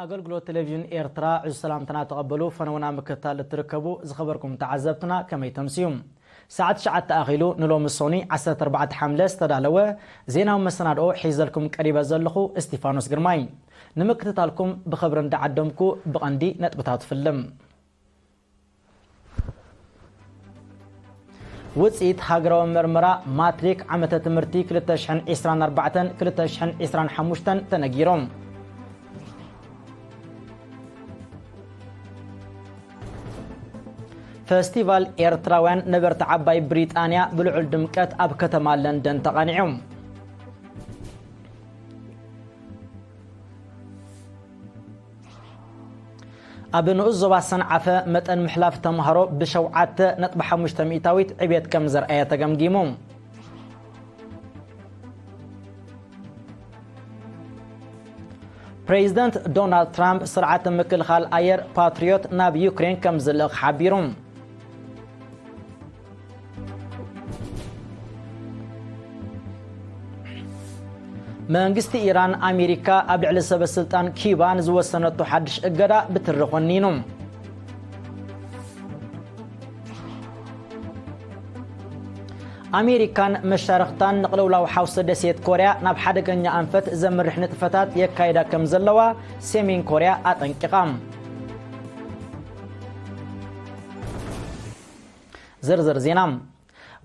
ኣገልግሎት ቴሌቪዥን ኤርትራ ዕዙዝ ሰላምትና ተቐበሉ። ፈነውና ምክትታል እትርከቡ ዝኸበርኩም ተዓዘብትና ከመይ ተምስዩ? ሰዓት ትሽዓተ ኣኺሉ ንሎሚ ሶኒ ዓሰርተ ኣርባዕተ ሓምለ ዝተዳለወ ዜናዊ መሰናድኦ ሒዘልኩም ቀሪበ ዘለኹ እስቲፋኖስ ግርማይ። ንምክትታልኩም ብኽብሪ እንዳዓደምኩ ብቐንዲ ነጥብታት ፍልም። ውፅኢት ሃገራዊ መርመራ ማትሪክ ዓመተ ትምህርቲ ክልተ ሽሕን ዕስራን ኣርባዕተን ክልተ ሽሕን ዕስራን ሓሙሽተን ተነጊሮም። ፈስቲቫል ኤርትራውያን ነበርቲ ዓባይ ብሪጣንያ ብልዑል ድምቀት ኣብ ከተማ ለንደን ተቓኒዑ። ኣብ ንኡስ ዞባ ሰንዓፈ መጠን ምሕላፍ ተምሃሮ ብሸውዓተ ነጥቢ ሓሙሽተ ሚእታዊት ዕብየት ከም ዘርኣየ ተገምጊሙ። ፕሬዚደንት ዶናልድ ትራምፕ ስርዓተ ምክልኻል ኣየር ፓትሪዮት ናብ ዩክሬን ከም ዝልእኽ ሓቢሩ። መንግስቲ ኢራን ኣሜሪካ ኣብ ልዕሊ ሰበ ስልጣን ኪባ ንዝወሰነቶ ሓድሽ እገዳ ብትሪ ኮኒኑ። ኣሜሪካን መሻርኽታን ንቕልውላው ሓውሲ ደሴት ኮርያ ናብ ሓደገኛ ኣንፈት ዘምርሕ ንጥፈታት የካይዳ ከም ዘለዋ ሰሜን ኮርያ ኣጠንቂቓ። ዝርዝር ዜና።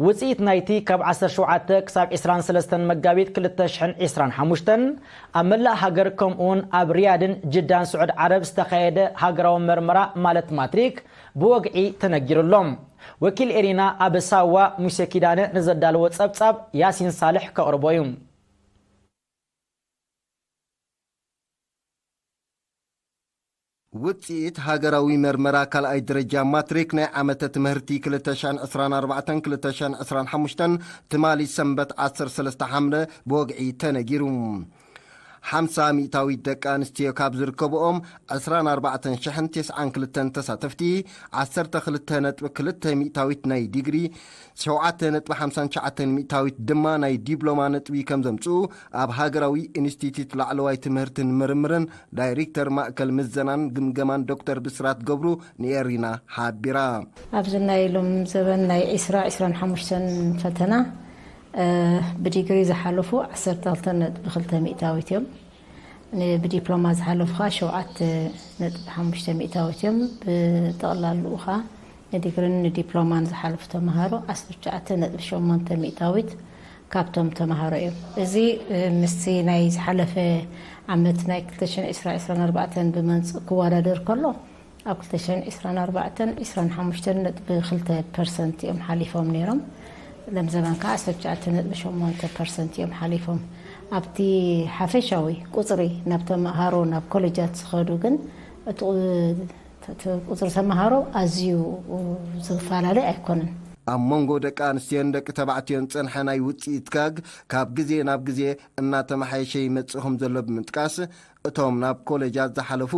ውፅኢት ናይቲ ካብ ዓሰርተ ሸውዓተ ክሳብ ዕስራን ሰለስተን መጋቢት ክልተ ሽሕን ዕስራን ሓሙሽተን ኣብ መላእ ሃገር ከምኡውን ኣብ ሪያድን ጅዳን ስዑድ ዓረብ ዝተኻየደ ሃገራዊ መርመራ ማለት ማትሪክ ብወግዒ ተነጊሩ ኣሎ። ወኪል ኤሪና ኣብ ሳዋ ሙሴ ኪዳነ ንዘዳለዎ ጸብጻብ ያሲን ሳልሕ ከቕርቦ እዩ። ውጽኢት ሃገራዊ መርመራ ካልኣይ ደረጃ ማትሪክ ናይ ዓመተ ትምህርቲ ክልተ ሽሕን ዕስራን ኣርባዕተን ክልተ ሽሕን ዕስራን ሓሙሽተን ትማሊ ሰንበት ዓሰርተ ሰለስተ ሓምለ ብወግዒ ተነጊሩ። ሓምሳ ሚእታዊት ደቂ ኣንስትዮ ካብ ዝርከብኦም ዕስራን ኣርባዕተን ሽሕን ተስዓን ክልተን ተሳተፍቲ ዓሰርተ ክልተ ነጥቢ ክልተ ሚእታዊት ናይ ዲግሪ፣ ሸውዓተ ነጥቢ ሓምሳን ትሽዓተን ሚእታዊት ድማ ናይ ዲፕሎማ ነጥቢ ከም ዘምጽኡ ኣብ ሃገራዊ ኢንስቲትዩት ላዕለዋይ ትምህርትን ምርምርን ዳይሬክተር ማእከል ምዘናን ግምገማን ዶክተር ብስራት ገብሩ ንኤሪና ሓቢራ። ኣብዚ ናይ ሎም ዘበን ናይ ዕስራ ዕስራን ሓሙሽተን ፈተና፣ እ፣ ብዲግሪ ዝሓለፉ ዓሰርተ ክልተ ነጥቢ ክልተ ሚእታዊት እዮም። ን-፣ ብዲፕሎማ ዝሓለፉ ኸዓ ሸውዓተ ነጥቢ ሓሙሽተ ሚእታዊት እዮም። ብጠቕላልኡ ኸዓ ንዲግሪን ንዲፕሎማን ዝሓለፉ ተምሃሮ ዓሰርተ ትሽዓተ ነጥቢ ሸሞንተ ሚእታዊት ካብቶም ተምሃሮ እዮም። እዚ፣ እ፣ ምስቲ ናይ ዝሓለፈ ዓመት ናይ ክልተ ሽሕን ዕስራ ዕስራን ኣርባዕተን ብመንጽእ ክወዳደር ከሎ፣ ኣብ ክልተ ሽሕን ዕስራን ኣርባዕተን ዕስራን ሓሙሽተን ነጥቢ ክልተ ፐርሰንት እዮም ሓሊፎም ነይሮም። ሎም ዘበን ከዓ ዓሰርተ ትሽዓተ ነጥቢ ሸሞንተ ፐርሰንት እዮም ሓሊፎም። ኣብቲ ሓፈሻዊ ቁፅሪ ናብ ተምሃሮ ናብ ኮሌጃት ዝኸዱ ግን እቲ ቁ-፣ እቲ ቁፅሪ ተምሃሮ ኣዝዩ ዝፈላለ ኣይኮነን። ኣብ መንጎ ደቂ ኣንስትዮን ደቂ ተባዕትዮን ዝፀንሐ ናይ ውፅኢት ጋግ ካብ ግዜ ናብ ግዜ እናተመሓየሸ ይመፅእ ከም ዘሎ ብምጥቃስ፣ እቶም ናብ ኮሌጃት ዝሓለፉ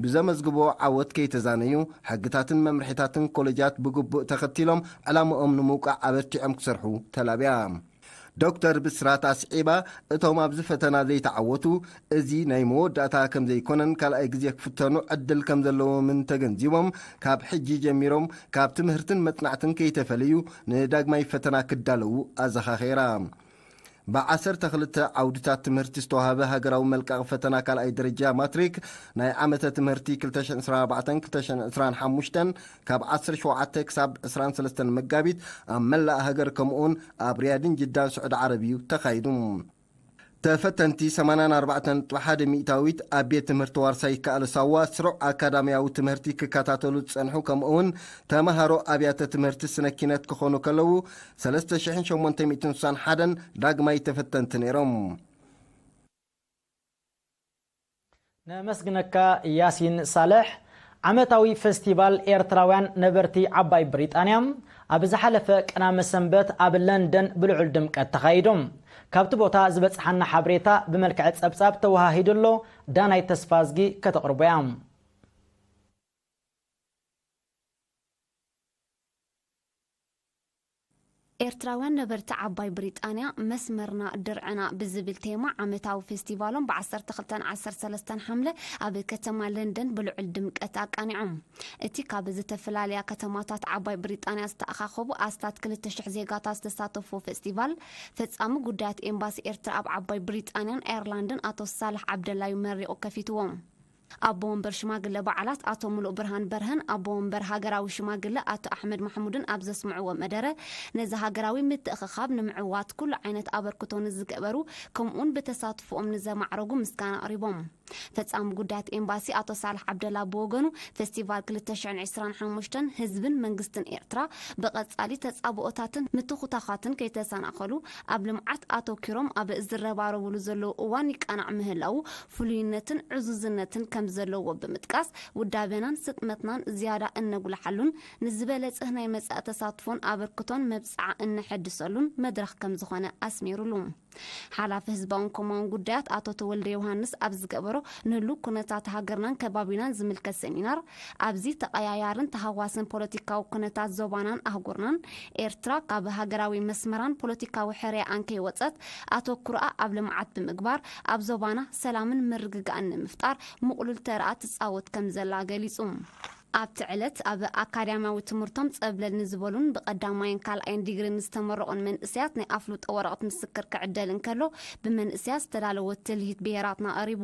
ብዘመዝግቦ ዓወት ከይተዛነዩ፣ ሕግታትን መምርሒታትን ኮሌጃት ብግቡእ ተኸቲሎም ዕላምኦም ንምውቃዕ ኣበርቲዖም ክሰርሑ ተላብያ። ዶክተር ብስራት ኣስዒባ፣ እቶም ኣብዚ ፈተና ዘይተዓወቱ፣ እዚ ናይ መወዳእታ ከም ዘይኮነን ካልኣይ ግዜ ክፍተኑ ዕድል ከም ዘለዎምን ተገንዚቦም፣ ካብ ሕጂ ጀሚሮም ካብ ትምህርትን መጽናዕትን ከይተፈለዩ ንዳግማይ ፈተና ክዳለዉ ኣዘኻኺራ። ብዓሰርተ ክልተ ዓውድታት ትምህርቲ ዝተዋህበ ሃገራዊ መልቀቒ ፈተና ካልኣይ ደረጃ ማትሪክ ናይ ዓመተ ትምህርቲ ክልተ ሽሕን ዕስራን ኣርባዕተን ክልተ ሽሕን ዕስራን ሓሙሽተን ካብ ዓሰርተ ሸውዓተ ክሳብ ዕስራን ሰለስተን መጋቢት ኣብ መላእ ሃገር ከምኡውን ኣብ ሪያድን ጅዳን ስዑዲ ዓረብ እዩ ተኻይዱ። ተፈተንቲ ሰማንያን ኣርባዕተን ነጥቢ ሓደ ሚእታዊት ኣብ ቤት ትምህርቲ ዋርሳይ ይከኣል ሳዋ ስሩዕ ኣካዳሚያዊ ትምህርቲ ክከታተሉ ዝጸንሑ ከምኡውን ተምሃሮ ኣብያተ ትምህርቲ ስነ ኪነት ክኾኑ ከለዉ፣ ሰለስተ ሽሕን ሸሞንተ ሚእትን ስሳን ሓደን ዳግማይ ተፈተንቲ ነይሮም። ነመስግነካ ያሲን ሳልሕ። ዓመታዊ ፈስቲቫል ኤርትራውያን ነበርቲ ዓባይ ብሪጣንያ ኣብ ዝሓለፈ ቀዳመ ሰንበት ኣብ ለንደን ብልዑል ድምቀት ተኻይዱ። ካብቲ ቦታ ዝበጽሓና ሓበሬታ ብመልክዕ ጸብጻብ ተወሃሂዱ ኣሎ፣ ዳናይ ተስፋዝጊ ከተቕርቦ እያ። ኤርትራውያን ነበርቲ ዓባይ ብሪጣንያ መስመርና ድርዕና ብዝብል ቴማ ዓመታዊ ፌስቲቫሎም ብ12ን 13ን ሓምለ ኣብ ከተማ ለንደን ብልዑል ድምቀት ኣቃኒዖም። እቲ ካብ ዝተፈላለያ ከተማታት ዓባይ ብሪጣንያ ዝተኣኻኸቡ ኣስታት 2,000 ዜጋታት ዝተሳተፍዎ ፌስቲቫል፣ ፈጻሚ ጉዳያት ኤምባሲ ኤርትራ ኣብ ዓባይ ብሪጣንያን ኣየርላንድን ኣቶ ሳልሕ ዓብደላዩ መሪቑ ከፊትዎም። ኣቦ ወንበር ሽማግለ በዓላት ኣቶ ሙሉእ ብርሃን በርሀን ኣቦ ወንበር ሃገራዊ ሽማግለ ኣቶ ኣሕመድ ማሕሙድን ኣብ ዘስምዕዎ መደረ፣ ነዚ ሃገራዊ ምትእኽኻብ ንምዕዋት ኩሉ ዓይነት ኣበርክቶ ንዝገበሩ፣ ከምኡውን ብተሳትፎኦም ንዘማዕረጉ ምስጋና ኣቕሪቦም። ፈጻሚ ጉዳያት ኤምባሲ ኣቶ ሳልሕ ዓብደላ ብወገኑ፣ ፌስቲቫል 2025 ህዝብን መንግስትን ኤርትራ ብቐጻሊ ተጻብኦታትን ምትኹታኻትን ከይተሰናኸሉ ኣብ ልምዓት ኣተኪሮም ኣብ ዝረባረብሉ ዘለዉ እዋን ይቃናዕ ምህላዉ ፍሉይነትን ዕዙዝነትን ከም ዘለዎ ብምጥቃስ፣ ውዳቤናን ስጥመትናን ዝያዳ እነጉልሓሉን ንዝበለጸ ናይ መጻኢ ተሳትፎን ኣበርክቶን መብጽዓ እነሐድሰሉን መድረኽ ከም ዝኾነ ኣስሚሩሉ። ሓላፊ ህዝባውን ኮማውን ጉዳያት ኣቶ ተወልደ ዮሃንስ ኣብ ዝገበሮ ንህሉ ኩነታት ሃገርናን ከባቢናን ዝምልከት ሰሚናር፣ ኣብዚ ተቐያያርን ተሃዋስን ፖለቲካዊ ኩነታት ዞባናን ኣህጉርናን፣ ኤርትራ ካብ ሃገራዊ መስመራን ፖለቲካዊ ሕርያኣን ከይወጸት ኣተኩሮኣ ኣብ ልምዓት ብምግባር፣ ኣብ ዞባና ሰላምን ምርግጋእን ንምፍጣር ምቕሉል ተራኣ ትጻወት ከም ዘላ ገሊጹ። ኣብቲ ዕለት ኣብ ኣካዳሚያዊ ትምህርቶም ጸብለል ንዝበሉን ብቐዳማይን ካልኣይን ዲግሪ ንዝተመረቑን መንእሰያት ናይ ኣፍልጦ ወረቐት ምስክር ክዕደል እንከሎ፣ ብመንእሰያት ዝተዳለወ ትልሂት ብሄራትና ቀሪቡ።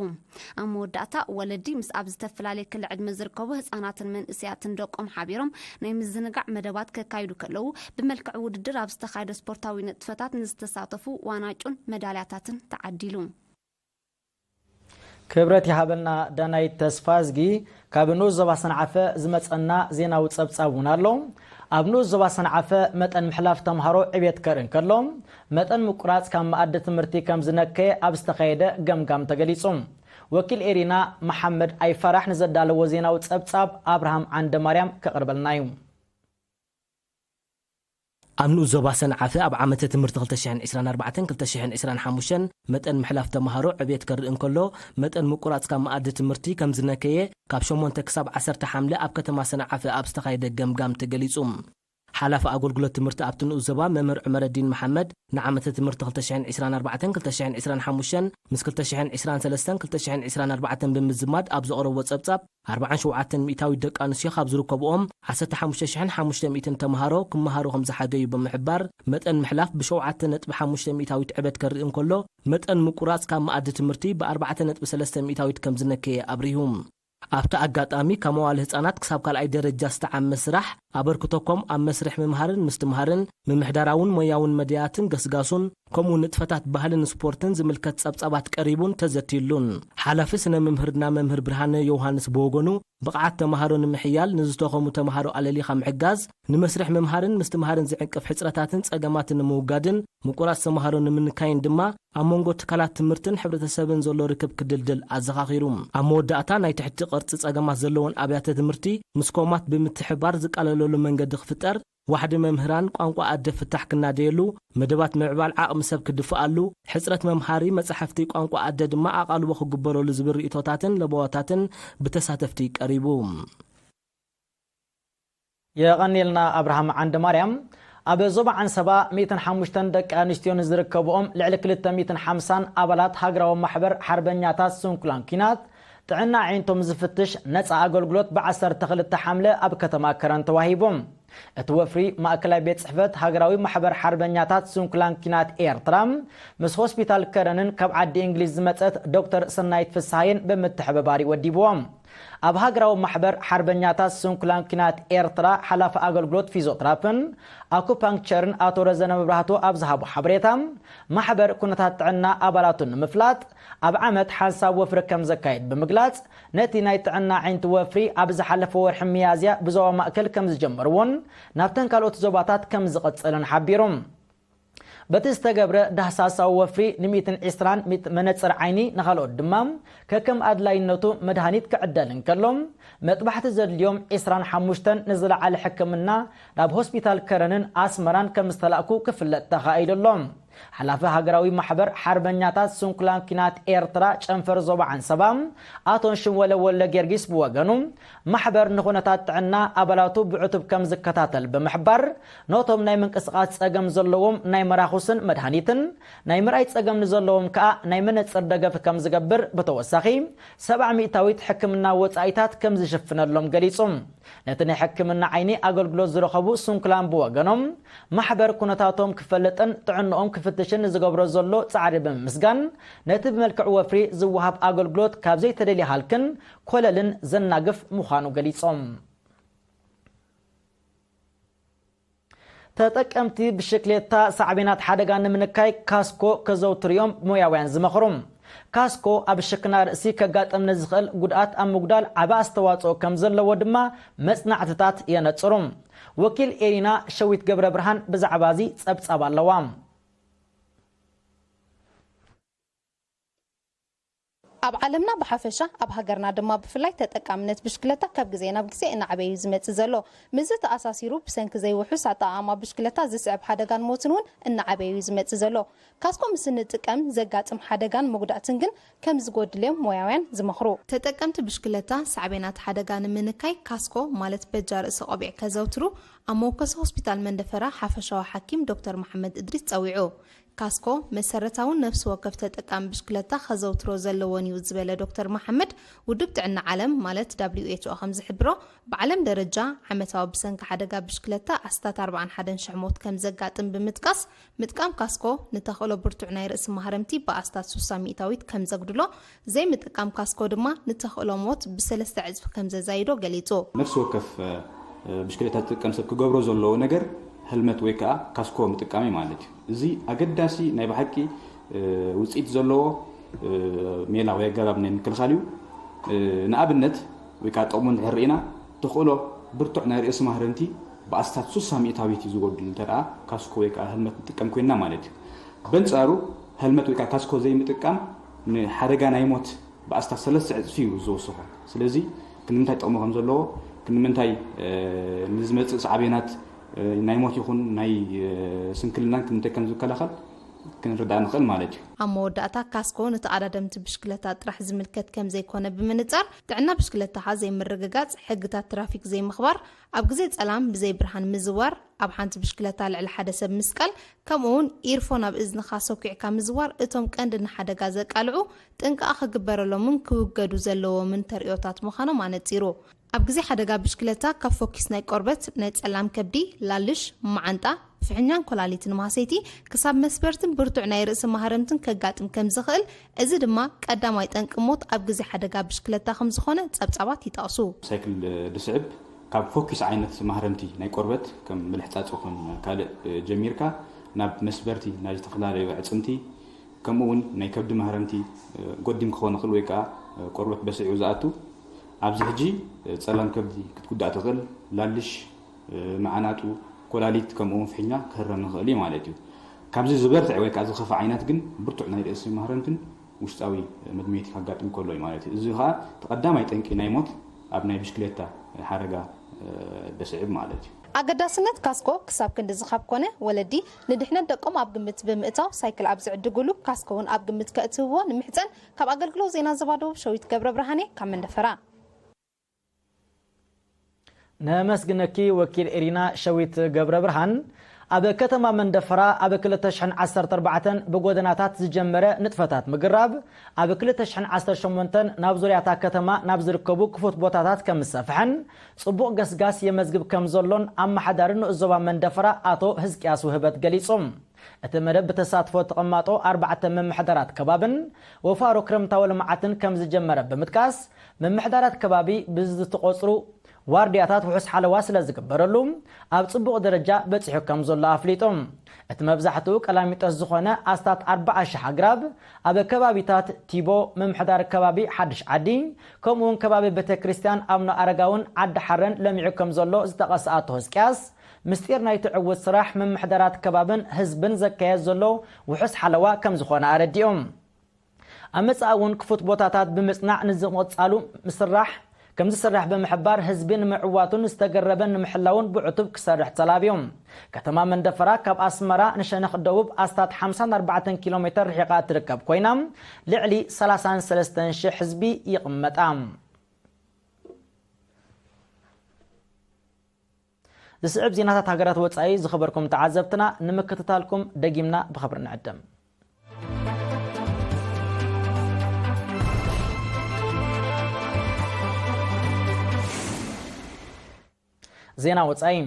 ኣብ መወዳእታ፣ ወለዲ ምስ ኣብ ዝተፈላለየ ክሊ ዕድመ ዝርከቡ ህጻናትን መንእሰያትን ደቆም ሓቢሮም ናይ ምዝንጋዕ መደባት ከካይዱ ከለዉ፣ ብመልክዕ ውድድር ኣብ ዝተኻየደ ስፖርታዊ ንጥፈታት ንዝተሳተፉ ዋናጩን መዳልያታትን ተዓዲሉ። ክብረት ይሃበልና ዳናይት ተስፋዝጊ። ካብ ንኡስ ዞባ ሰንዓፈ ዝመጸና ዜናዊ ጸብጻብ እውን ኣሎ። ኣብ ንኡስ ዞባ ሰንዓፈ መጠን ምሕላፍ ተምሃሮ ዕብየት ከርኢ እንከሎ፣ መጠን ምቁራጽ ካብ መኣዲ ትምህርቲ ከም ዝነከየ ኣብ ዝተኻየደ ገምጋም ተገሊጹ። ወኪል ኤሪና መሓመድ ኣይፋራሕ ንዘዳለዎ ዜናዊ ጸብጻብ ኣብርሃም ዓንደማርያም ከቕርበልና እዩ። ኣብ ንኡስ ዞባ ሰንዓፈ ኣብ ዓመተ ትምህርቲ 2024-2025 መጠን ምሕላፍ ተምሃሮ ዕብየት ከርኢ እንከሎ፣ መጠን ምቁራጽ ካብ መኣዲ ትምህርቲ ከም ዝነከየ ካብ ሸሞንተ ክሳብ ዓሰርተ ሓምለ ኣብ ከተማ ሰንዓፈ ኣብ ዝተኻየደ ገምጋም ተገሊጹ። ሓላፊ ኣገልግሎት ትምህርቲ ኣብቲ ንኡስ ዞባ መምህር ዑመረዲን መሓመድ፣ ንዓመተ ትምህርቲ 2024-2025 ምስ 2023-2024 ብምዝማድ ኣብ ዘቕረቦ ጸብጻብ፣ ኣርባዓን ሸውዓተን ሚእታዊት ደቂ ኣንስትዮ ካብ ዝርከብኦም ዓሰርተ ሓሙሽተ ሽሕን ሓሙሽተ ሚእትን ተምሃሮ ክመሃሩ ከም ዝሓገዩ ብምሕባር፣ መጠን ምሕላፍ ብሸውዓተ ነጥቢ ሓሙሽተ ሚእታዊት ዕበት ከርኢ እንከሎ፣ መጠን ምቁራጽ ካብ መኣዲ ትምህርቲ ብኣርባዕተ ነጥቢ ሰለስተ ሚእታዊት ከም ዝነከየ ኣብሪሁ። ኣብቲ ኣጋጣሚ፣ ካብ መዋለ ህጻናት ክሳብ ካልኣይ ደረጃ ዝተዓመ ስራሕ፣ ኣበርክቶኮም ኣብ መስርሕ ምምሃርን ምስትምሃርን፣ ምምሕዳራውን ሞያውን መድያትን ገስጋሱን፣ ከምኡ ንጥፈታት ባህልን ስፖርትን ዝምልከት ጸብጻባት ቀሪቡን ተዘትዩሉን። ሓላፊ ስነ ምምህርና መምህር ብርሃነ ዮውሃንስ ብወገኑ፣ ብቕዓት ተምሃሮ ንምሕያል፣ ንዝተኾሙ ተምሃሮ ኣለሊኻ ምሕጋዝ፣ ንመስርሕ ምምሃርን ምስትምሃርን ዝዕንቅፍ ሕጽረታትን ጸገማትን ንምውጋድን ምቁራጽ ተምሃሮ ንምንካይን ድማ፣ ኣብ መንጎ ትካላት ትምህርትን ሕብረተሰብን ዘሎ ርክብ ክድልድል ኣዘኻኺሩ። ኣብ መወዳእታ፣ ናይ ትሕቲ ቅርጺ ጸገማት ዘለወን ኣብያተ ትምህርቲ ምስ ኮማት ብምትሕባር ዝቃለለሉ መንገዲ ክፍጠር፣ ዋሕዲ መምህራን ቋንቋ ኣደ ፍታሕ ክናደየሉ፣ መደባት ምዕባል ዓቕሚ ሰብ ክድፍኣሉ፣ ሕጽረት መምሃሪ መጻሕፍቲ ቋንቋ ኣደ ድማ ኣቓልቦ ክግበረሉ ዝብል ርእይቶታትን ለበዋታትን ብተሳተፍቲ ቀሪቡ። የቐንየልና ኣብርሃም ዓንደ ማርያም። ኣብ ዞባ ዓንሰባ ሚእትን ሓሙሽተን ደቂ ኣንስትዮ ንዝርከብኦም ልዕሊ ክልተ ሚእትን ሓምሳን ኣባላት ሃገራዊ ማሕበር ሓርበኛታት ስንኩላን ኲናት ጥዕና ኣዒንቶም ዝፍትሽ ነጻ ኣገልግሎት ብ12 ሓምለ ኣብ ከተማ ከረን ተዋሂቡ። እቲ ወፍሪ ማእከላይ ቤት ጽሕፈት ሃገራዊ ማሕበር ሓርበኛታት ስንኩላን ኲናት ኤርትራ ምስ ሆስፒታል ከረንን ካብ ዓዲ እንግሊዝ ዝመጸት ዶክተር ሰናይት ፍስሃየን ብምትሕብባር እዩ ወዲብዎ። ኣብ ሃገራዊ ማሕበር ሓርበኛታት ስንኩላን ኲናት ኤርትራ ሓላፊ ኣገልግሎት ፊዚዮትራፕን ኣኩፓንክቸርን ኣቶ ረዘነ መብራህቱ ኣብ ዝሃቦ ሓበሬታ፣ ማሕበር ኩነታት ጥዕና ኣባላቱ ንምፍላጥ ኣብ ዓመት ሓንሳብ ወፍሪ ከም ዘካይድ ብምግላጽ፣ ነቲ ናይ ጥዕና ኣዒንቲ ወፍሪ ኣብ ዝሓለፈ ወርሒ ሚያዝያ ብዞባ ማእከል ከም ዝጀመርዎን ናብተን ካልኦት ዞባታት ከም ዝቐጸለን ሓቢሩ። በቲ ዝተገብረ ዳህሳሳዊ ወፍሪ ን120 መነጽር ዓይኒ፣ ንኻልኦት ድማ ከከም ኣድላይነቱ መድሃኒት ክዕደል እንከሎ፣ መጥባሕቲ ዘድልዮም ዕስራን ሓሙሽተን ንዝለዓለ ሕክምና ናብ ሆስፒታል ከረንን ኣስመራን ከም ዝተላእኩ ክፍለጥ ተኻኢሉ ኣሎ። ሓላፊ ሃገራዊ ማሕበር ሓርበኛታት ስንኩላን ኲናት ኤርትራ ጨንፈር ዞባ ዓንሰባ ኣቶ ሽወለ ወልደ ጊዮርጊስ ብወገኑ፣ ማሕበር ንኹነታት ጥዕና ኣባላቱ ብዕቱብ ከም ዝከታተል ብምሕባር፣ ነቶም ናይ ምንቅስቓስ ጸገም ዘለዎም ናይ መራኹስን መድሃኒትን፣ ናይ ምርኣይ ጸገም ንዘለዎም ከኣ ናይ መነጽር ደገፍ ከም ዝገብር፣ ብተወሳኺ ሰብዓ ሚእታዊት ሕክምና ወጻኢታት ከም ዝሽፍነሎም ገሊጹ። ነቲ ናይ ሕክምና ዓይኒ ኣገልግሎት ዝረኸቡ ስንኩላን ብወገኖም፣ ማሕበር ኩነታቶም ክፈልጥን ጥዕንኦም ክፍትሽን ንዝገብሮ ዘሎ ጻዕሪ ብምምስጋን፣ ነቲ ብመልክዕ ወፍሪ ዝወሃብ ኣገልግሎት ካብ ዘይተደልየ ሃልክን ኮለልን ዘናግፍ ምዃኑ ገሊጾም። ተጠቀምቲ ብሽክሌታ ሳዕቤናት ሓደጋ ንምንካይ ካስኮ ከዘውትሩ እዮም ሞያውያን ዝመኽሩ። ካስኮ ኣብ ሽክና ርእሲ ከጋጥም ንዝኽእል ጉድኣት ኣብ ምጉዳል ዓቢ ኣስተዋጽኦ ከም ዘለዎ ድማ መጽናዕትታት የነጽሩ። ወኪል ኤሪና ሸዊት ገብረ ብርሃን ብዛዕባ እዚ ጸብጻብ ኣለዋ። ኣብ ዓለምና ብሓፈሻ ኣብ ሃገርና ድማ ብፍላይ ተጠቃምነት ብሽክለታ ካብ ግዜ ናብ ግዜ እናዓበየ እዩ ዝመጽእ ዘሎ። ምስዚ ተኣሳሲሩ ብሰንኪ ዘይውሑስ ኣጠቓቕማ ብሽክለታ ዝስዕብ ሓደጋን ሞትን እውን እናዓበየ እዩ ዝመጽእ ዘሎ። ካስኮ ምስ እንጥቀም ዘጋጥም ሓደጋን መጉዳእትን ግን ከም ዝጎድል እዮም ሞያውያን ዝመኽሩ። ተጠቀምቲ ብሽክለታ ሳዕቤናት ሓደጋ ንምንካይ ካስኮ ማለት በጃ ርእሲ ቆቢዕ ከዘውትሩ ኣብ መወከሲ ሆስፒታል መንደፈራ ሓፈሻዊ ሓኪም ዶክተር መሓመድ እድሪስ ጸዊዑ። ካስኮ መሰረታውን ነፍሲ ወከፍ ተጠቃሚ ብሽክለታ ከዘውትሮ ዘለዎን እዩ ዝበለ ዶክተር መሓመድ፣ ውድብ ጥዕና ዓለም ማለት W H O ከም ዝሕብሮ፣ ብዓለም ደረጃ ዓመታዊ ብሰንኪ ሓደጋ ብሽክለታ ኣስታት ኣርባዓን ሓደን ሽሕ ሞት ከም ዘጋጥም ብምጥቃስ፣ ምጥቃም ካስኮ ንተኽእሎ ብርቱዕ ናይ ርእሲ ማህረምቲ ብኣስታት ሱሳ ሚእታዊት ከም ዘጉድሎ፣ ዘይምጥቃም ካስኮ ድማ ንተኽእሎ ሞት ብሰለስተ ዕጽፊ ከም ዘዛይዶ ገሊጹ። ነፍሲ ወከፍ ብሽክሌታ ዝጥቀም ሰብ ክገብሮ ዘለዎ ነገር ሄልመት ወይ ከዓ ካስኮ ምጥቃም እዩ ማለት እዩ። እዚ ኣገዳሲ ናይ ብሓቂ ውፅኢት ዘለዎ ሜላ ወይ ኣገባብ ናይ ምክልኻል እዩ። ንኣብነት ወይ ከዓ ጥቕሙ እንድሕር ርኢና፣ ተኽእሎ ብርቱዕ ናይ ርእሲ ማህረምቲ ብኣስታት ሱሳ ሚእታዊት እዩ ዝጎድል እንተ ደኣ ካስኮ ወይ ከዓ ሄልመት ንጥቀም ኮይንና ማለት እዩ። በንጻሩ ሄልመት ወይ ከዓ ካስኮ ዘይምጥቃም ንሓደጋ ናይ ሞት ብኣስታት ሰለስተ ዕጽፊ እዩ ዝወስኾ። ስለዚ ክንምንታይ ጥቕሚ ከም ዘለዎ፣ ክንምንታይ ንዝመጽእ ሳዕቤናት ናይ ሞት ይኹን ናይ ስንክልናን ክንምንታይ ከም ዝከላኸል ክንርዳእ ንኽእል ማለት እዩ። ኣብ መወዳእታ ካስኮ ንተቐዳደምቲ ብሽክለታ ጥራሕ ዝምልከት ከም ዘይኮነ ብምንጻር፣ ጥዕና ብሽክለታኻ ዘይምርግጋጽ፣ ሕግታት ትራፊክ ዘይምኽባር፣ ኣብ ግዜ ጸላም ብዘይ ብርሃን ምዝዋር፣ ኣብ ሓንቲ ብሽክለታ ልዕሊ ሓደ ሰብ ምስቃል፣ ከምኡውን ኢርፎን ኣብ እዝንኻ ሰኲዕካ ምዝዋር እቶም ቀንዲ ንሓደጋ ዘቃልዑ ጥንቃቐ ክግበረሎምን ክውገዱ ዘለዎምን ተርእዮታት ምዃኖም ኣነጺሩ። ኣብ ግዜ ሓደጋ ብሽክለታ ካብ ፎኪስ ናይ ቆርበት፣ ናይ ጸላም ከብዲ፣ ላልሽ፣ መዓንጣ፣ ፍሕኛን ኮላሊትን ማህሰይቲ ክሳብ መስበርትን ብርቱዕ ናይ ርእሲ ማህረምትን ከጋጥም ከም ዝኽእል፣ እዚ ድማ ቀዳማይ ጠንቂ ሞት ኣብ ግዜ ሓደጋ ብሽክለታ ከም ዝኾነ ጸብጻባት ይጠቕሱ። ሳይክል ድስዕብ ካብ ፎኪስ ዓይነት ማህረምቲ ናይ ቆርበት ከም ምልሕጻጽ ይኹን ካልእ ጀሚርካ ናብ መስበርቲ ናይ ዝተፈላለዩ ኣዕጽምቲ ከምኡ እውን ናይ ከብዲ ማህረምቲ ጎዲም ክኾን ይኽእል ወይ ከዓ ቆርበት በሲዑ ዝኣቱ ኣብዚ ሕጂ ጸላም ከብዲ ክትጉዳእ ትኽእል፣ ላልሽ፣ መዓናጡ፣ ኮላሊት ከምኡ እውን ፍሕኛ ክህረም ይኽእል እዩ ማለት እዩ። ካብዚ ዝበርትዕ ወይ ከዓ ዝኸፍእ ዓይነት ግን ብርቱዕ ናይ ርእሲ ማህረምትን ውሽጣዊ መድመይቲ ከጋጥም ከሎ እዩ ማለት እዩ። እዚ ከዓ እቲ ቀዳማይ ጠንቂ ናይ ሞት ኣብ ናይ ብሽክሌታ ሓደጋ ደስዕብ ማለት እዩ። ኣገዳስነት ካስኮ ክሳብ ክንዲ ዝኻብ ኮነ፣ ወለዲ ንድሕነት ደቆም ኣብ ግምት ብምእታው ሳይክል ኣብ ዝዕድጉሉ ካስኮ እውን ኣብ ግምት ከእትውዎ ንምሕጸን። ካብ ኣገልግሎት ዜና ዞባ ደቡብ ሸዊት ገብረ ብርሃኔ ካብ መንደፈራ። ነመስግነኪ ወኪል ኤሪና ሸዊት ገብረ ብርሃን። ኣብ ከተማ መንደፈራ ኣብ ክልተ ሽሕን ዓሰርተ ኣርባዕተን ብጎደናታት ዝጀመረ ንጥፈታት ምግራብ ኣብ ክልተ ሽሕን ዓሰርተ ሸሞንተን ናብ ዙርያታ ከተማ ናብ ዝርከቡ ክፉት ቦታታት ከም ዝሰፍሐን ጽቡቕ ገስጋስ የመዝግብ ከም ዘሎን ኣመሓዳሪ ንኡስ ዞባ መንደፈራ ኣቶ ህዝቅያስ ውህበት ገሊጹ። እቲ መደብ ብተሳትፎ ተቐማጦ ኣርባዕተ ምምሕዳራት ከባብን ወፋሮ ክረምታዊ ልምዓትን ከም ዝጀመረ ብምጥቃስ፣ ምምሕዳራት ከባቢ ብዝተቖጽሩ ዋርድያታት ውሑስ ሓለዋ ስለ ዝግበረሉ ኣብ ጽቡቕ ደረጃ በጺሑ ከም ዘሎ ኣፍሊጡ። እቲ መብዛሕትኡ ቀላሚጦስ ዝኾነ ኣስታት ኣርባዓ ሽሕ ኣግራብ ኣብ ከባቢታት ቲቦ፣ ምምሕዳር ከባቢ ሓድሽ ዓዲ፣ ከምኡ እውን ከባቢ ቤተ ክርስቲያን ኣቡነ ኣረጋውን ዓዲ ሓረን ለሚዑ ከም ዘሎ ዝጠቐሰ ኣቶ ህዝቅያስ፣ ምስጢር ናይቲ ዕዉት ስራሕ ምምሕዳራት ከባብን ህዝብን ዘካየድ ዘሎ ውሑስ ሓለዋ ከም ዝኾነ ኣረዲኡ። ኣብ መጻኢ እውን ክፉት ቦታታት ብምጽናዕ ንዝቕጻሉ ምስራሕ ከም ዝስራሕ ብምሕባር፣ ህዝቢ ንምዕዋቱን ዝተገረበን ንምሕላውን ብዕቱብ ክሰርሕ ተላብዩ። ከተማ መንደፈራ ካብ ኣስመራ ንሸነኽ ደቡብ ኣስታት ሓምሳን ኣርባዕተን ኪሎ ሜተር ርሒቓ እትርከብ ኮይና፣ ልዕሊ ሰላሳን ሰለስተን ሽሕ ህዝቢ ይቕመጣ። ዝስዕብ ዜናታት ሃገራት ወጻኢ ዝኸበርኩም ተዓዘብትና ንምክትታልኩም ደጊምና ብኸብሪ ንዕድም። ዜና ወጻኢ።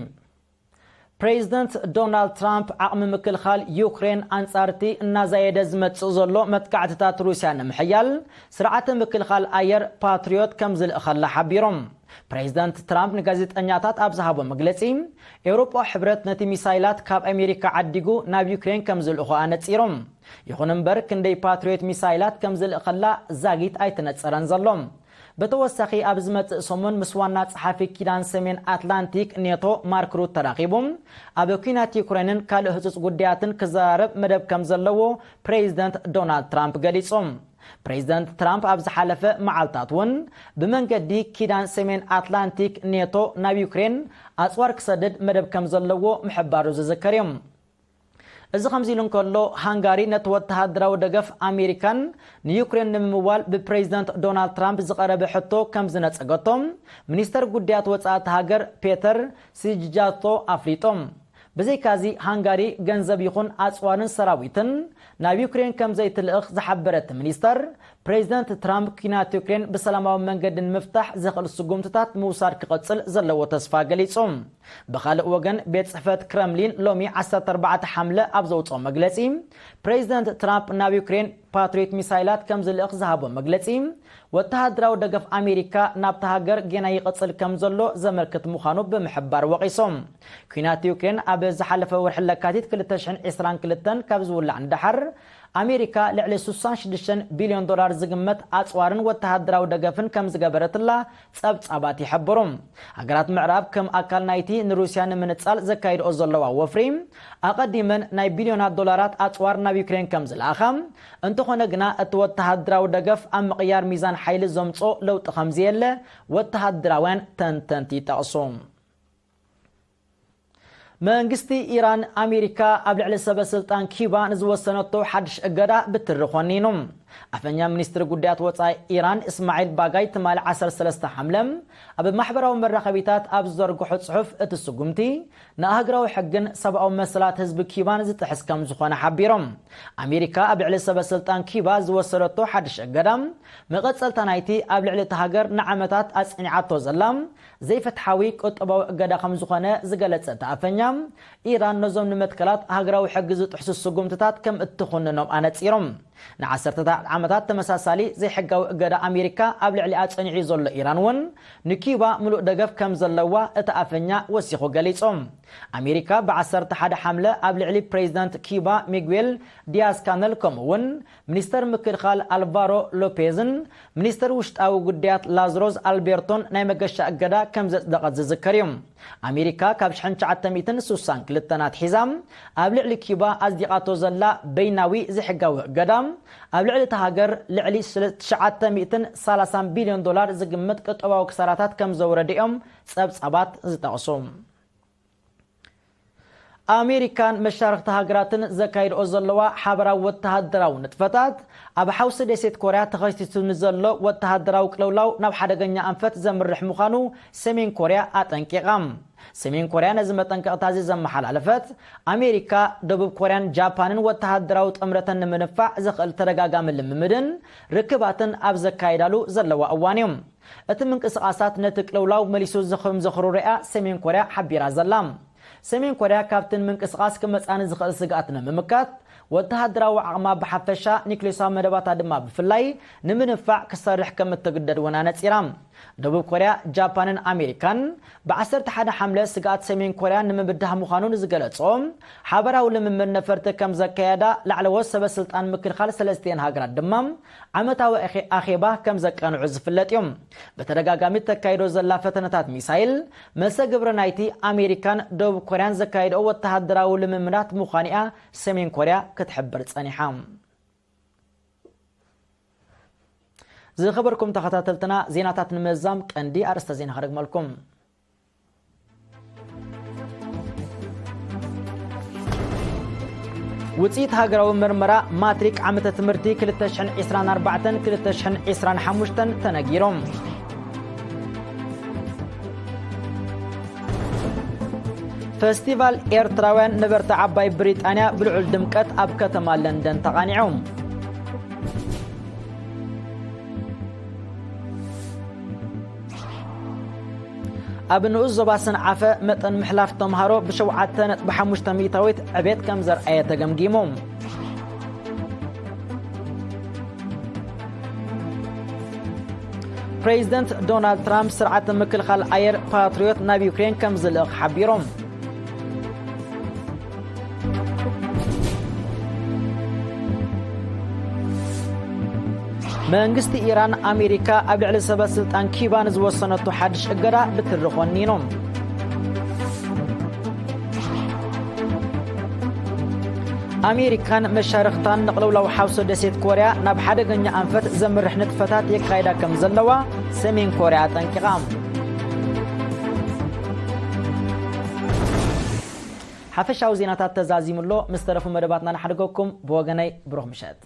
ፕሬዚደንት ዶናልድ ትራምፕ ዓቕሚ ምክልኻል ዩክሬን ኣንጻርቲ እናዛየደ ዝመጽእ ዘሎ መጥቃዕትታት ሩስያ ንምሕያል ስርዓተ ምክልኻል ኣየር ፓትሪዮት ከም ዝልእኸላ ሓቢሮም። ፕሬዚደንት ትራምፕ ንጋዜጠኛታት ኣብ ዝሃቦ መግለጺ፣ ኤውሮጳ ሕብረት ነቲ ሚሳይላት ካብ ኣሜሪካ ዓዲጉ ናብ ዩክሬን ከም ዝልእኾ ኣነጺሮም። ይኹን እምበር፣ ክንደይ ፓትሪዮት ሚሳይላት ከም ዝልእኸላ ዛጊት ኣይተነጸረን ዘሎ። ብተወሳኺ፣ ኣብ ዝመጽእ ሰሙን ምስ ዋና ጸሓፊ ኪዳን ሰሜን ኣትላንቲክ ኔቶ ማርክ ሩት ተራኺቡ ኣብ ኲናት ዩክሬንን ካልእ ህጹጽ ጉዳያትን ክዘራረብ መደብ ከም ዘለዎ ፕሬዚደንት ዶናልድ ትራምፕ ገሊጹ። ፕሬዚደንት ትራምፕ ኣብ ዝሓለፈ መዓልታት እውን ብመንገዲ ኪዳን ሰሜን ኣትላንቲክ ኔቶ ናብ ዩክሬን ኣጽዋር ክሰድድ መደብ ከም ዘለዎ ምሕባሩ ዝዝከር እዩ። እዚ ከምዚ ኢሉ እንከሎ፣ ሃንጋሪ ነቲ ወተሃደራዊ ደገፍ ኣሜሪካን ንዩክሬን ንምምዋል ብፕሬዚደንት ዶናልድ ትራምፕ ዝቐረበ ሕቶ ከም ዝነጸገቶ ሚኒስተር ጉዳያት ወጻኢ እታ ሃገር ፔተር ሲጅጃቶ ኣፍሊጦም። ብዘይካዚ፣ ሃንጋሪ ገንዘብ ይኹን ኣጽዋርን ሰራዊትን ናብ ዩክሬን ከም ዘይትልእኽ ዝሓበረ እቲ ሚኒስተር፣ ፕሬዚደንት ትራምፕ ኲናት ዩክሬን ብሰላማዊ መንገዲ ንምፍታሕ ዘኽእል ስጉምትታት ምውሳድ ክቕጽል ዘለዎ ተስፋ ገሊጹ። ብኻልእ ወገን፣ ቤት ጽሕፈት ክረምሊን ሎሚ ዓሰርተ ኣርባዕተ ሓምለ ኣብ ዘውጽኦ መግለጺ፣ ፕሬዚደንት ትራምፕ ናብ ዩክሬን ፓትሪዮት ሚሳይላት ከም ዝልእኽ ዝሃቦ መግለጺ፣ ወተሃደራዊ ደገፍ ኣሜሪካ ናብታ ሃገር ጌና ይቕጽል ከም ዘሎ ዘመልክት ምዃኑ ብምሕባር ወቒሶም። ኲናት ዩክሬን ኣብ ዝሓለፈ ወርሒ ለካቲት ክልተ ሽሕን ዕስራን ክልተን ካብ ዝውላዕ ንደሓር፣ ኣሜሪካ ልዕሊ ስሳን ሽዱሽተን ቢልዮን ዶላር ዝግመት ኣጽዋርን ወተሃደራዊ ደገፍን ከም ዝገበረትላ ጸብጻባት ይሕብሩ። ሃገራት ምዕራብ ከም ኣካል ናይቲ ንሩስያ ንምንጻል ዘካይድኦ ዘለዋ ወፍሪ፣ ኣቐዲመን ናይ ቢልዮናት ዶላራት ኣጽዋር ናብ ዩክሬን ከም ዝለኣኻ፣ እንተኾነ ግና እቲ ወተሃደራዊ ደገፍ ኣብ ምቕያር ሚዛን ሓይሊ ዘምጽኦ ለውጢ ከም ዘየለ ወተሃደራውያን ተንተንቲ ይጠቕሱ። መንግስቲ ኢራን፣ ኣሜሪካ ኣብ ልዕሊ ሰበ ስልጣን ኪባ ንዝወሰነቶ ሓድሽ እገዳ ብትሪ ኮኒኑ። ኣፈኛ ሚኒስትሪ ጉዳያት ወጻኢ ኢራን እስማዒል ባጋይ ትማሊ ዓሰርተ ሰለስተ ሓምለ ኣብ ማሕበራዊ መራኸቢታት ኣብ ዝዘርግሖ ጽሑፍ፣ እቲ ስጉምቲ ንኣህግራዊ ሕግን ሰብኣዊ መሰላት ህዝቢ ኪባን ዝጥሕስ ከም ዝኾነ ሓቢሮም። ኣሜሪካ ኣብ ልዕሊ ሰበ ስልጣን ኪባ ዝወሰደቶ ሓድሽ እገዳ፣ መቐጸልታ ናይቲ ኣብ ልዕሊ እታ ሃገር ንዓመታት ኣጽኒዓቶ ዘላ ዘይፍትሓዊ ቁጠባዊ እገዳ ከም ዝኾነ ዝገለጸ እቲ ኣፈኛ፣ ኢራን ነዞም ንመትከላት ሃገራዊ ሕጊ ዝጥሕሱ ስጉምትታት ከም እትኹንኖም ኣነጺሮም። ንዓሰርተታት ዓመታት ተመሳሳሊ ዘይሕጋዊ እገዳ ኣሜሪካ ኣብ ልዕሊኣ ጸኒዑ ዘሎ ኢራን እውን ንኪባ ምሉእ ደገፍ ከም ዘለዋ እቲ ኣፈኛ ወሲኹ ገሊጹ። ኣሜሪካ ብዓሰርተ ሓደ ሓምለ ኣብ ልዕሊ ፕሬዚዳንት ኪባ ሚጉዌል ዲያዝ ካነል፣ ከምኡ እውን ሚኒስተር ምክልኻል ኣልቫሮ ሎፔዝን ሚኒስተር ውሽጣዊ ጉዳያት ላዝሮዝ ኣልቤርቶን ናይ መገሻ እገዳ ከም ዘጽደቐት ዝዝከር እዩ። ኣሜሪካ ካብ ሽሕን ትሽዓተ ሚእትን ስሳን ክልተን ኣትሒዛ ኣብ ልዕሊ ኪባ ኣጽዲቓቶ ዘላ በይናዊ ዘይሕጋዊ እገዳ፣ ኣብ ልዕሊ እታ ሃገር ልዕሊ ትሽዓተ ሚእትን ሰላሳን ቢልዮን ዶላር ዝግመት ቁጠባዊ ክሳራታት ከም ዘውረደ እዮም ጸብጻባት ዝጠቕሱ። ኣሜሪካን መሻርኽቲ ሃገራትን ዘካይድኦ ዘለዋ ሓበራዊ ወተሃደራዊ ንጥፈታት፣ ኣብ ሓውሲ ደሴት ኮርያ ተኸሲቱ ንዘሎ ወተሃደራዊ ቅልውላው ናብ ሓደገኛ ኣንፈት ዘምርሕ ምዃኑ ሰሜን ኮርያ ኣጠንቂቓ። ሰሜን ኮርያ ነዚ መጠንቀቕታ እዚ ዘመሓላለፈት፣ ኣሜሪካ፣ ደቡብ ኮርያን ጃፓንን ወተሃደራዊ ጥምረተን ንምንፋዕ ዘኽእል ተደጋጋሚ ልምምድን ርክባትን ኣብ ዘካየዳሉ ዘለዋ እዋን እዩ። እቲ ምንቅስቓሳት ነቲ ቅልውላው መሊሱ ዝኽም ዘኽሩርያ ሰሜን ኮርያ ሓቢራ ዘላ። ሰሜን ኮርያ ካብቲ ንምንቅስቓስ ክመጻኒ ዝኽእል ስግኣት ንምምካት፣ ወተሃደራዊ ዓቕማ ብሓፈሻ፣ ኒክሌሳዊ መደባታ ድማ ብፍላይ ንምንፋዕ ክሰርሕ ከም እትግደድ እውን ኣነጺራ። ደቡብ ኮርያ፣ ጃፓንን ኣሜሪካን ብዓሰርተ ሓደ ሓምለ ስግኣት ሰሜን ኮርያ ንምብዳህ ምዃኑ ንዝገለጾ ሓበራዊ ልምምድ ነፈርቲ ከም ዘካየዳ ላዕለዎት ሰበ ስልጣን ምክልኻል ሰለስቲኤን ሃገራት ድማ ዓመታዊ ኣኼ-፣ ኣኼባ ከም ዘቃንዑ ዝፍለጥ እዩ። ብተደጋጋሚ ተካይዶ ዘላ ፈተነታት ሚሳይል መሰ ግብሪ ናይቲ ኣሜሪካን ደቡብ ኮርያን ዘካየድኦ ወተሃደራዊ ልምምዳት ምዃኑ እያ ሰሜን ኮርያ ክትሕብር ጸኒሓ። ዝኸበርኩም ተኸታተልትና፣ ዜናታት ንምዛም ቀንዲ ኣርእስተ ዜና ከደግመልኩም። ውፅኢት ሃገራዊ ምርመራ ማትሪክ ዓመተ ትምህርቲ ክልተ ሽሕን ዕስራን ኣርባዕተን ክልተ ሽሕን ዕስራን ሓሙሽተን ተነጊሮም። ፈስቲቫል ኤርትራውያን ነበርቲ ዓባይ ብሪጣንያ ብልዑል ድምቀት ኣብ ከተማ ለንደን ተቓኒዑ። ኣብ ንኡስ ዞባ ሰንዓፈ መጠን ምሕላፍ ተምሃሮ ብሸውዓተ ነጥቢ ሓሙሽተ ሚእታዊት ዕቤት ከም ዘርኣየ ተገምጊሙ። ፕሬዚደንት ዶናልድ ትራምፕ ስርዓተ ምክልኻል ኣየር ፓትሪዮት ናብ ዩክሬን ከም ዝልእኽ ሓቢሮም። መንግስቲ ኢራን ኣሜሪካ ኣብ ልዕሊ ሰበ ስልጣን ኪባ ንዝወሰነቶ ሓድሽ እገዳ ብትሪ ኮኒኑ። ኣሜሪካን መሻርኽታን ንቕልውላው ሓውሲ ደሴት ኮርያ ናብ ሓደገኛ ኣንፈት ዘምርሕ ንጥፈታት የካይዳ ከም ዘለዋ ሰሜን ኮርያ ኣጠንቂቓ። ሓፈሻዊ ዜናታት ተዛዚሙ ኣሎ። ምስ ተረፉ መደባትና ንሓድገኩም። ብወገነይ ብሩኽ ምሸት።